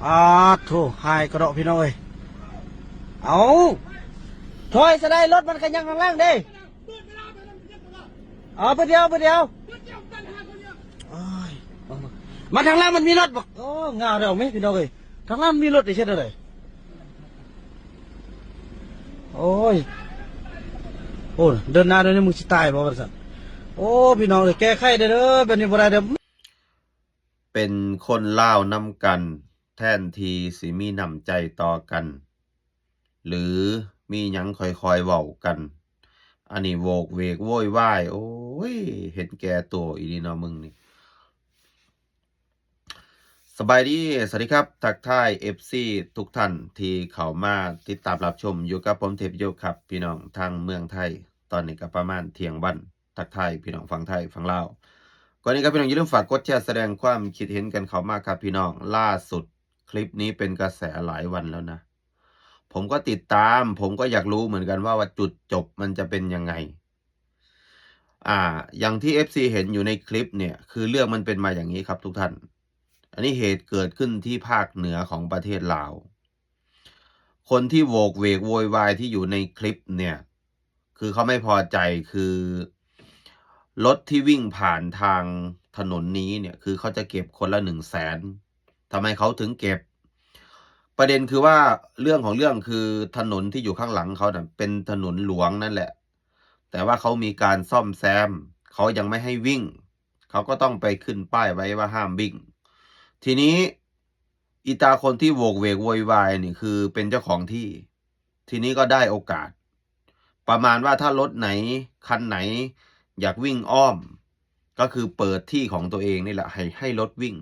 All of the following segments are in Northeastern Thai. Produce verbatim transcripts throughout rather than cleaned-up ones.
อาโถหายกระเดาะพี่น้องเอ้ย เอาถอยซะได้ รถมันก็ยังข้างล่างเด้ เอาไปเดียวไปเดียว โอ้ย มาทางล่างมันมีรถบอก โอ้ งาเราไหมพี่น้องเอ้ย ทางล่างมันมีรถอีกเช่นอะไร โอ้ย โอ้ เดินหน้าเดี๋ยวนี้มึงสิตายบ่ว่าซั่น โอ้ พี่น้องเอ้ย แก้ไขได้เด้อ แบบนี้บ่ได้เด้อ เป็นคนลาวนำกัน แทนที่สิมีน้ำใจต่อกัน หรือมีหยังค่อยๆเว้ากัน อันนี้โหวกเวกโวยวาย โอ้ย เห็นแก่ตัวอีหลีเนาะมึงนี่ สบายดี สวัสดีครับ ทักทาย เอฟซี ทุกท่านที่เข้ามาติดตามรับชมอยู่กับผมเทพโยครับ พี่น้องทางเมืองไทย ตอนนี้ก็ประมาณเที่ยงวัน ทักทายพี่น้องฝั่งไทยฝั่งลาว ก่อนอื่นครับพี่น้องอย่าลืมฝากกดแชร์แสดงความคิดเห็นกันเข้ามาครับพี่น้อง ล่าสุดคลิปนี้เป็นกระแสหลายวันแล้วนะ ผมก็ติดตาม ผมก็อยากรู้เหมือนกันว่า ว่าจุดจบมันจะเป็นยังไง อ่า อย่างที่ เอฟซี เห็นอยู่ในคลิปเนี่ย คือเรื่องมันเป็นมาอย่างนี้ครับทุกท่าน อันนี้เหตุเกิดขึ้นที่ภาคเหนือของประเทศลาว คนที่โหวกเวกโวยวายที่อยู่ในคลิปเนี่ย คือเขาไม่พอใจ คือรถที่วิ่งผ่านทางถนนนี้เนี่ย คือเขาจะเก็บคนละหนึ่งแสน ทำไมเขาถึงเก็บ ประเด็นคือว่าเรื่องของเรื่องคือถนนที่อยู่ข้างหลังเขาน่ะเป็นถนนหลวงนั่นแหละ แต่ว่าเขามีการซ่อมแซม เขายังไม่ให้วิ่ง เขาก็ต้องไปขึ้นป้ายไว้ว่าห้ามวิ่ง ทีนี้อีตาคนที่โหวกเวกโวยวายนี่คือเป็นเจ้าของที่ ทีนี้ก็ได้โอกาส ประมาณว่าถ้ารถไหนคันไหนอยากวิ่งอ้อม ก็คือเปิดที่ของตัวเองนี่แหละ ให้ให้รถวิ่ง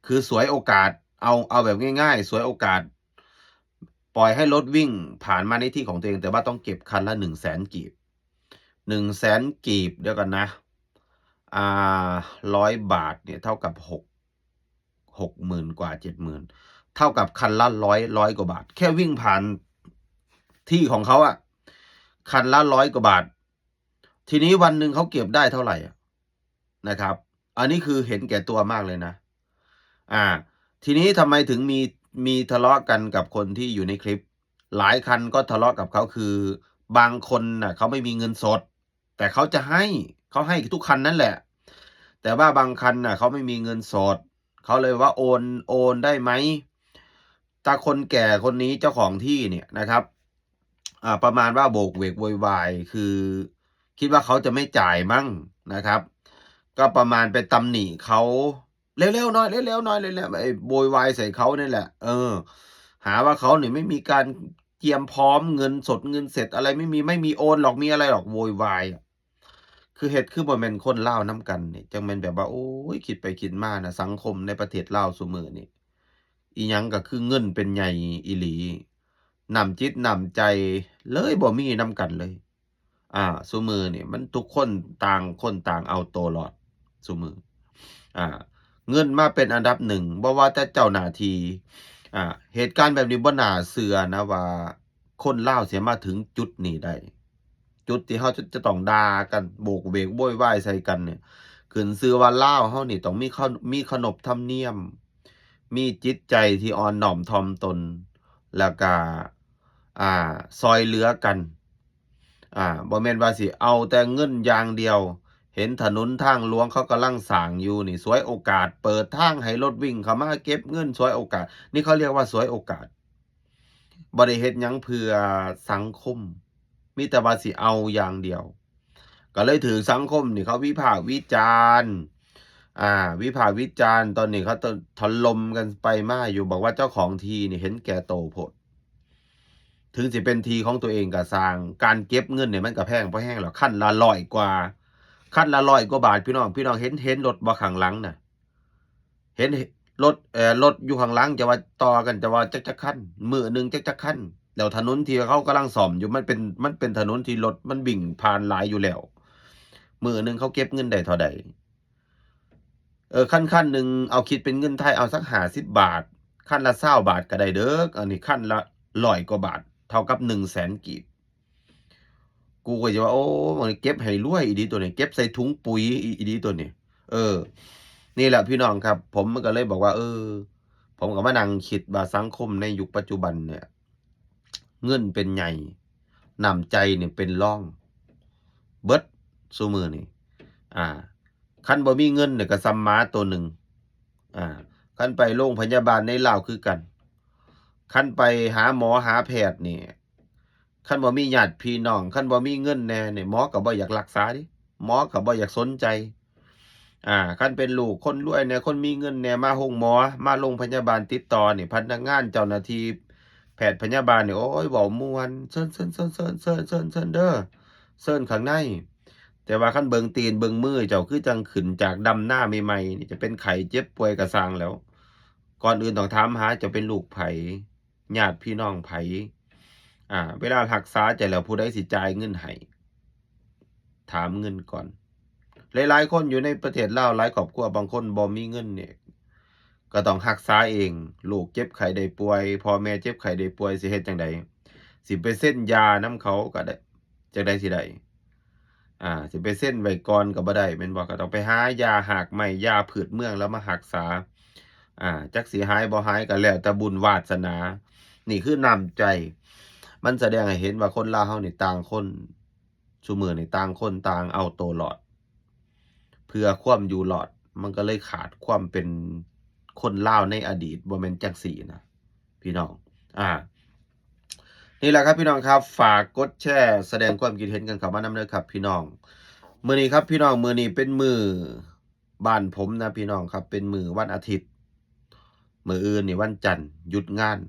คือฉวยโอกาส เอาเอาแบบง่ายๆฉวยโอกาส ปล่อยให้รถวิ่งผ่านมาในที่ของตัวเอง แต่ว่าต้องเก็บคันละหนึ่งแสนกีบ หนึ่งแสนกีบ เดี๋ยวกันนะ อ่าร้อยบาทเนี่ยเท่ากับหกหกหมื่นกว่าเจ็ดหมื่น เท่ากับคันละร้อยร้อยกว่าบาท แค่วิ่งผ่านที่ของเขาอะคันละร้อยกว่าบาท ทีนี้วันหนึ่งเขาเก็บได้เท่าไหร่อะนะครับ อันนี้คือเห็นแก่ตัวมากเลยนะ อ่า ทีนี้ทำไมถึงมีมีทะเลาะกันกับคนที่อยู่ในคลิป หลายคันก็ทะเลาะกับเขา คือบางคนน่ะเขาไม่มีเงินสด แต่เขาจะให้ เขาให้ทุกคันนั่นแหละ แต่ว่าบางคันน่ะเขาไม่มีเงินสด เขาเลยว่าโอนโอนได้ไหม ตาคนแก่คนนี้เจ้าของที่เนี่ยนะครับ อ่า ประมาณว่าโหวกเวกโวยวาย คือคิดว่าเขาจะไม่จ่ายมั้งนะครับ ก็ประมาณไปตำหนิเขา เร็วๆหน่อย เร็วๆหน่อย เร็วๆ ไอ้โวยวายใส่เขาเนี่ยแหละ เออ หาว่าเขาเนี่ยไม่มีการเตรียมพร้อม เงินสดเงินเสร็จอะไรไม่มี ไม่มีโอนหรอก มีอะไรหรอก โวยวายอะ คือเฮ็ดคือบ่แม่นคนลาวนำกันนี่ จั่งแม่นแบบว่า โอ้ย คิดไปคิดมานะ สังคมในประเทศลาวซุมื้อนี่ อีหยังก็คือเงินเป็นใหญ่อีหลี น้ำจิตน้ำใจเลยบ่มีนำกันเลย อ่า ซุมื้อนี่มันทุกคนต่างคนต่างเอาตัวรอดซุมื้อ อ่า เงินมาเป็นอันดับหนึ่ง บ่ว่าแต่เจ้าหน้าที่ อ่า เหตุการณ์แบบนี้บ่น่าเชื่อนะว่า คนลาวสิมาถึงจุดนี้ได้ จุดที่เฮาจะ จะต้องด่ากัน โหวกเวกโวยวายใส่กันเนี่ย ขึ้นชื่อว่าลาวเฮานี่ต้องมีขน- มีขนบธรรมเนียม มีจิตใจที่อ่อนน้อมถ่อมตน แล้วก็ อ่า ซ่อยเหลือกัน อ่า บ่แม่นว่าสิเอาแต่เงินอย่างเดียว เห็นถนนทางหลวงเขากำลังสร้างอยู่นี่ ฉวยโอกาสเปิดทางให้รถวิ่งเข้ามาเก็บเงิน ฉวยโอกาส นี่เขาเรียกว่าฉวยโอกาส บ่ได้เฮ็ดหยังเพื่อสังคม มีแต่ว่าสิเอาอย่างเดียว ก็เลยถือสังคมนี่เขาวิพากษ์วิจารณ์ อ่า วิพากษ์วิจารณ์ ตอนนี้เขาถล่มกันไปมาอยู่ บอกว่าเจ้าของที่นี่เห็นแก่โตโพด ถึงสิเป็นที่ของตัวเองก็ซ่าง การเก็บเงินเนี่ยมันก็แพง พอแฮงแล้ว คันละร้อยกว่า คันละร้อยกว่าบาท พี่น้อง พี่น้องเห็น เห็นรถบ่ข้างหลังน่ะ เห็นรถ เอ่อ รถอยู่ข้างหลัง จะว่าต่อกัน จะว่าจักจักคัน มื้อหนึ่งจักจักคัน แล้วถนนที่เขากำลังซ่อมอยู่ มันเป็น มันเป็นถนนที่รถมันวิ่งผ่านหลายอยู่แล้ว มื้อหนึ่งเขาเก็บเงินได้เท่าใด เออ คัน คันหนึ่ง เอาคิดเป็นเงินไทย เอาสักห้าสิบบาท คันละซาวบาทก็ได้เด้อ อันนี้คันละร้อยกว่าบาท เท่ากับหนึ่งแสนกีบ กูก็จะว่า โอ้ มันเก็บให้รวยอีดีตัวนี้ เก็บใส่ถุงปุ๋ยอีดีตัวนี้ เออ นี่แหละพี่น้องครับ ผมมันก็เลยบอกว่า เออ ผมก็มานั่งคิดว่าสังคมในยุคปัจจุบันเนี่ย เงินเป็นใหญ่ น้ำใจเนี่ยเป็นรอง เบิดซุมื้อนี่ อ่า คันบ่มีเงินเนี่ยก็ส่ำหมาตัวหนึ่ง อ่า คันไปโรงพยาบาลในลาวคือกัน คันไปหาหมอหาแพทย์นี่ คันบ่มีญาติพี่น้อง คันบ่มีเงินแหน่นี่ หมอก็บ่อยากรักษาเด้ หมอก็บ่อยากสนใจ อ่า คันเป็นลูกคนรวยแหน่ คนมีเงินแหน่ มาโรงหมอ มาโรงพยาบาลติดต่อนี่ พนักงานเจ้าหน้าที่ แพทย์พยาบาลนี่ โอ้ย เว้าม่วน เชิญ เชิญ เชิญ เชิญ เชิญ เชิญ เชิญเด้อ เชิญข้างใน แต่ว่าคันเบิ่งตีนเบิ่งมือเจ้า คือจั่งขึ้นจากดำนาใหม่ๆนี่ จะเป็นไข้เจ็บป่วยก็ซ่างแล้ว ก่อนอื่นต้องถามหาเจ้าเป็นลูกไผ ญาติพี่น้องไผ อ่า เวลารักษาเจ้าแล้ว ผู้ใดสิจ่ายเงินให้ ถามเงินก่อน หลายๆคนอยู่ในประเทศลาว หลายครอบครัว บางคนบ่มีเงินเนี่ย ก็ต้องรักษาเอง ลูกเจ็บไข้ได้ป่วย พ่อแม่เจ็บไข้ได้ป่วย สิเฮ็ดจั่งใด สิไปเซ็นยานำเขาก็ได้ จั่งใดสิได้ อ่า สิไปเซ็นไว้ก่อนก็บ่ได้ แม่นบ่ ก็ต้องไปหายาหากไม้ ยาพื้นเมืองแล้วมารักษา อ่า จักสิหายบ่หายก็แล้วแต่บุญวาสนา นี่คือน้ำใจ มันแสดงให้เห็นว่าคนลาวเฮานี่ต่างคน ซุมื้อนี่ต่างคนต่างเอาตัวรอด เพื่อความอยู่รอด มันก็เลยขาดความเป็นคนลาวในอดีต บ่แม่นจั่งซี้นะ พี่น้อง อ่า นี่แหละครับพี่น้องครับ ฝากกดแชร์ แสดงความคิดเห็นกันเข้ามานำเด้อครับพี่น้อง มื้อนี้ครับพี่น้อง มื้อนี้เป็นมื้อบ้านผมนะพี่น้องครับ เป็นมื้อวันอาทิตย์ มื้ออื่นนี่วันจันทร์ หยุดงาน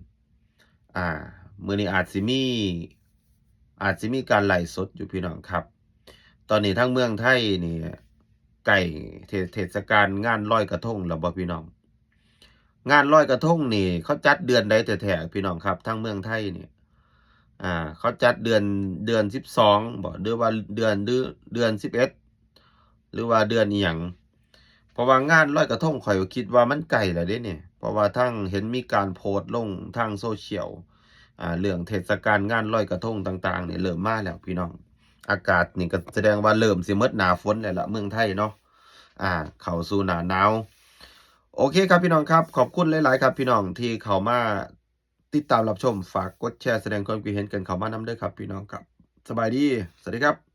อ่า มื้อนี้อาจสิมี อาจสิมีการไลฟ์สดอยู่พี่น้องครับ ตอนนี้ทางเมืองไทยนี่ ใกล้เท-, เทศกาลงานลอยกระทงแล้วบ่พี่น้อง งานลอยกระทงนี่ เขาจัดเดือนใดแท้ๆ พี่น้องครับ ทางเมืองไทยนี่ อ่า เขาจัดเดือน เดือนสิบสองบ่ หรือว่าเดือน หรือเดือนสิบเอ็ด หรือว่าเดือนอิหยัง เพราะว่างานลอยกระทงข้อยก็คิดว่ามันใกล้แล้วเด้เนี่ย เพราะว่าทั้งเห็นมีการโพสต์ลงทางโซเชียล อ่า เรื่องเทศกาลงานลอยกระทงต่างๆนี่เริ่มมาแล้วพี่น้อง อากาศนี่ก็แสดงว่าเริ่มสิหมดหน้าฝนแล้วล่ะเมืองไทยเนาะ อ่า เข้าสู่หน้าหนาว โอเคครับพี่น้องครับ ขอบคุณหลายๆครับพี่น้องที่เข้ามาติดตามรับชม ฝากกดแชร์ แสดงความคิดเห็นกันเข้ามานำเด้อครับพี่น้องครับ สบายดี สวัสดีครับ